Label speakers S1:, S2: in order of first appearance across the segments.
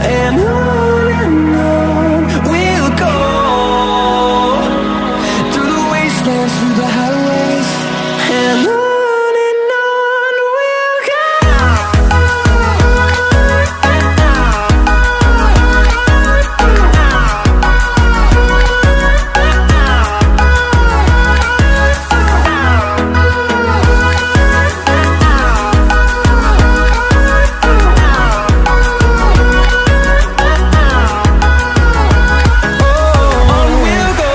S1: And on we'll go, through the wastelands, through the highways, and on we'll go. On we'll go.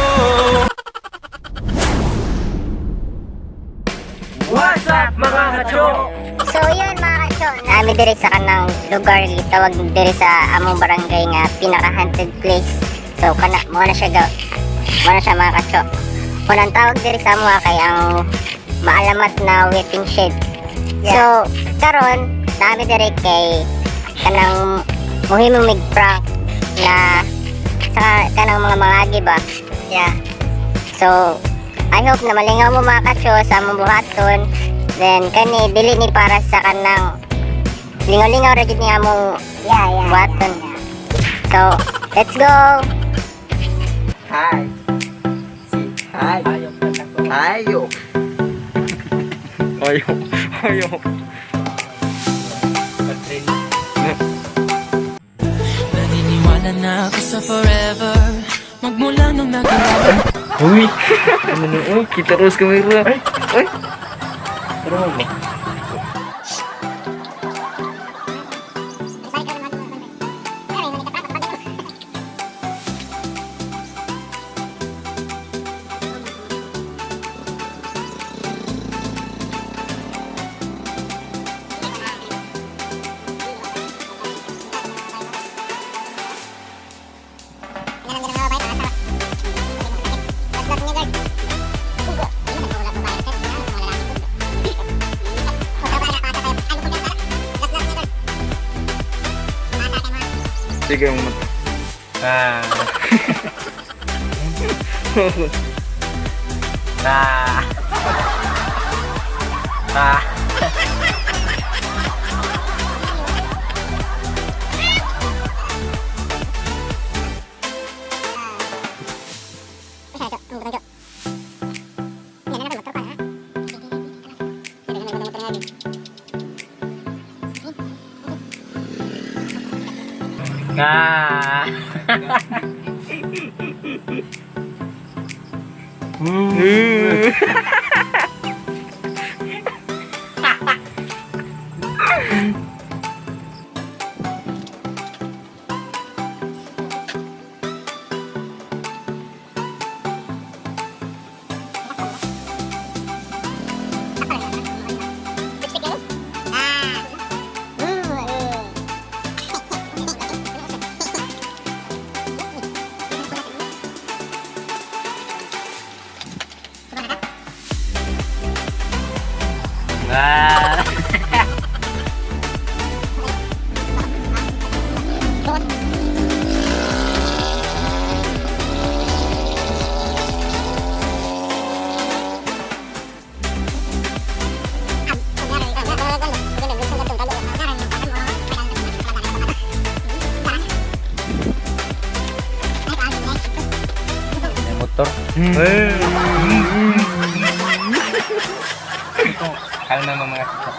S2: What's up, mga kacho?
S3: So yun, mga kacho, nami diri sa kanang lugar gitawag diri sa among barangay nga pinaka haunted place. So kana mo na siya ga mo na siya, mga kacho. Unang tawag diri sa amo kay ang maalamat na waiting shed. So karon nami diri kay kanang muhimong mig prank na sa kanang mga mangagi ba. Yeah. So I hope na malingaw mo, mga kacho, sa among buhaton. Then kani dili ni para sa kanang lingaw-lingaw ra jud ni among buhaton. So let's go.
S2: Hi. Si hi. Ayo.
S4: Ayo, ayo.
S1: Naniniwala na ako sa forever, magmula nung nakilala.
S4: Uy, ano na, uy, kita terus kamera. Ay, ay. Pero mo ba? Sige, ang mata.
S2: Ah. Ah. Ah. Ah. Ah. May motor. Kalma mo, mga kacho.